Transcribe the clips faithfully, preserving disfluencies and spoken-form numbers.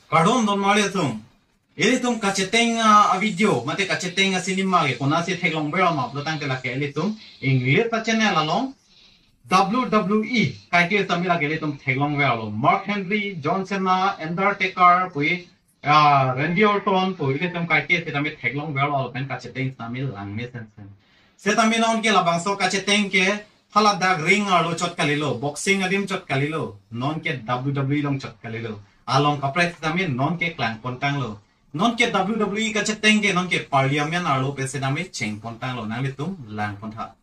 Kardom don marli atum. Ilitum kacheteng a, a video, mate kacheteng a cinema ke konatsi theklongver ma pulotangte lake ilitum English a channel along W W E kaike sitame lake ilitum theklongverlo. Mark Henry, John Cena, Undertaker, pu, ah, Randy Orton, pu ilitum kaike sitame theklongverlo pen kacheteng sitame langme sensen. Sitame non ke labangso kacheteng ke haladak ring arlo chot kalilo, boxing adim chot kalilo, non ke W W E along chot kalilo. Along kaprek sitame non ke klangpontanglo. Non ke W W E kacheteng ke non ke parliament arlo pen sitame chengpontanglo. Nanglitum langpontha.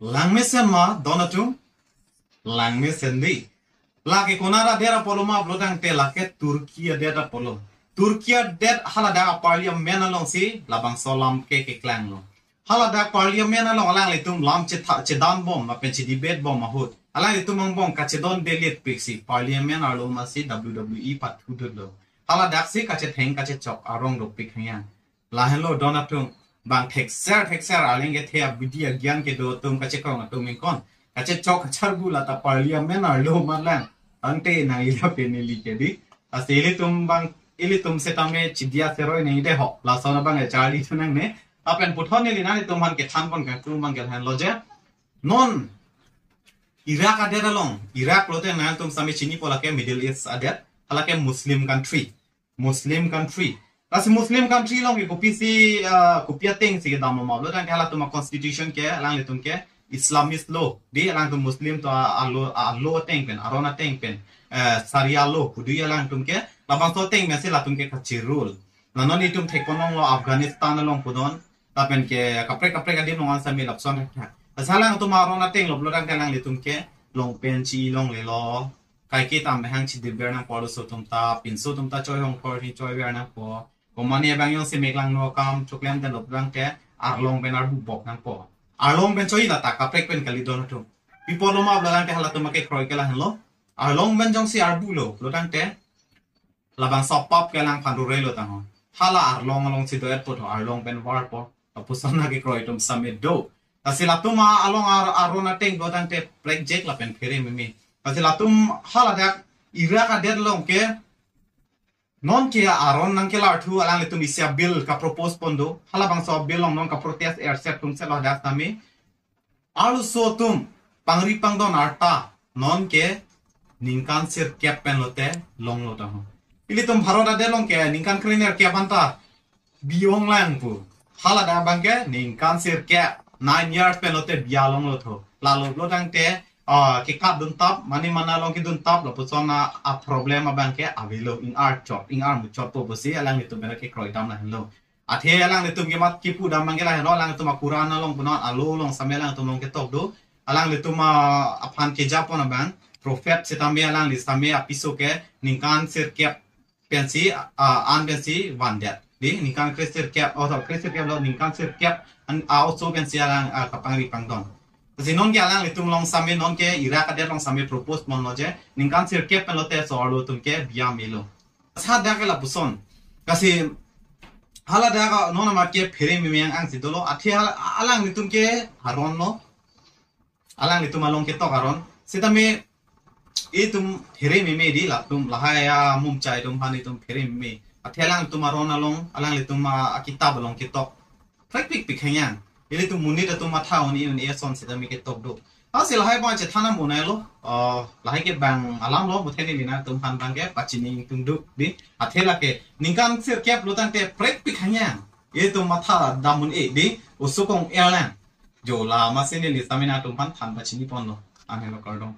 Langmesen ma, don atum? Langmesen dei. Lake konat adet apotlo ma pulotangte lake Turkey adet apotlo. Turkey adet haladak a parliament alongsi labangso alam ke keklanglo. Haladak parliament along alanglitum lam chetha, chedanbom lapen chedebate bom ahut, alanglitum angbong kachedondeletpiksi parliament arlo masi W W E pathudunlo. Haladaksi kachetheng kachechok arong dopik hangyang. Lahenlo don atum, bang thekser thekser arleng kethe abidi agyan kedo atum, kachekrong atum ingkon, kachechok kacharbu lata parliament arlo ma lang. Ante nang ila penili ke dei. Lasi ilitum bang, ilitum sitame chidia seroi nang ide ho. Lason abang e charli thunangne. Lapen puthot neli nanglitum aphan kethanpon kangtung abang ke lahenlo je, non Iraq adet along, Iraq pulote nangtum sitame chinipo, lake Middle East adet, lake Muslim country. Muslim country. Lasi Muslim country along ke kopisi, ah, kopi atengsi kedam ma pulotangte halatum a constitution ke, alanglitum ke Islamist law. Dei, alangtum Muslim atum a, a law, a law ateng pen, aron ateng pen, eh, Sharia law pu dei, alangtum ke labangso ateng pensi latum ke kachi-rule. La non itum thekponlonglo Afghanistan along pudon, lapen ke kaprek kaprek adim along an sitame lapuson thekthak. Lasi alangtum aron atenglo pulotangte alanglitum ke long pen chi-i longlelo. Kaike tam behang chidiber nangpo arloso atum ta, pinso atum ta choi hong thor hi choiver nangpo. Komane abang jongsi meklangno akam choklemdetlo pulotangte arlong pen arbubok nangpo. Arlong pen choi lata kaprek pen kali don atum. Pi apotlo ma pulotangte halatum akekroi ke lahenlo. Arlong pen jongsi arbulo pulotangte labangso apap ke alangphan rurelo tangho. Hala arlong alongsi do-etpo tho, arlong pen varpo. Lapuson akekroi atum sitame do. Lasi latum a along ar-, aron ateng pulotangte prekjek lapen phere meme. Lasi latum haladak Iraq adet along ke non ke aron nangkelarthu, alanglitum isi a bill kapropose pon do. Halabangso bill along non kaprotest erset atum sitame ladak sitame arloso atum pangri pangdon arta non ke ningkan sirkep pen lote longlo tangho. Ilitum Bharat adet along ke ningkan krenerkep anta bi-ong lang pu. Haladak abang ke ningkan sirkep, nine years pen lote bia longlo tho. Lalo pulotangte, ah, kekap duntap, mane mana along keduntap, lapuson a, a problem abang ke avelo, ing-archot, ing-armuchotpo pusi alanglitum pen kekroi dam lahenlo. Athe alanglitum kemat kipu dam abang ke lahenlo, alanglitum a Quran along punon, a law along sitame alanglitum along ketok do. Alanglitum a, aphan kejapon abang, prophet sitame alangli sitame apiso ke ningkan sirkep pensi, ah, an pensi vandet. Dei, ningkan kresirkep, oh, sorry, kresirkep lo, ningkan sirkep an a-oso pensi alang, ah, kapangri pangdon. Lasi non ke alanglitum along sitame, non ke Iraq adet along sitame propose ponlo je, ningkan sirkep pen lote laso arlo atum ke bia melo. Sa dak ke lapuson. Lasi haladak non amat ke phere meme ang si dolo, athe hal-, alanglitum ke aron lo. Alanglitum along ketok aron. Sitame itum phere meme dei, latum lahai amumchai atum aphan itum phere meme. Athe alanglitum aron along, alanglitum a, akitap along ketok prekpikpik hangyang. Ilitum monit atum matha un-e un-e ason sitame ketok do. Lasi lahai abang chethan amonai lo. Oh, lahai ke bang alam lo, muthe neli nangtum aphan abang ke pachini ingtungduk dei. Athe lake ningkan sirkep pulotangte prekpik hangyang. Itum matha dam un-e dei, oso kong-er lang. Jo, la amatsi neli sitame nangtum aphan than pachini ponlo. Anhelo, kardom.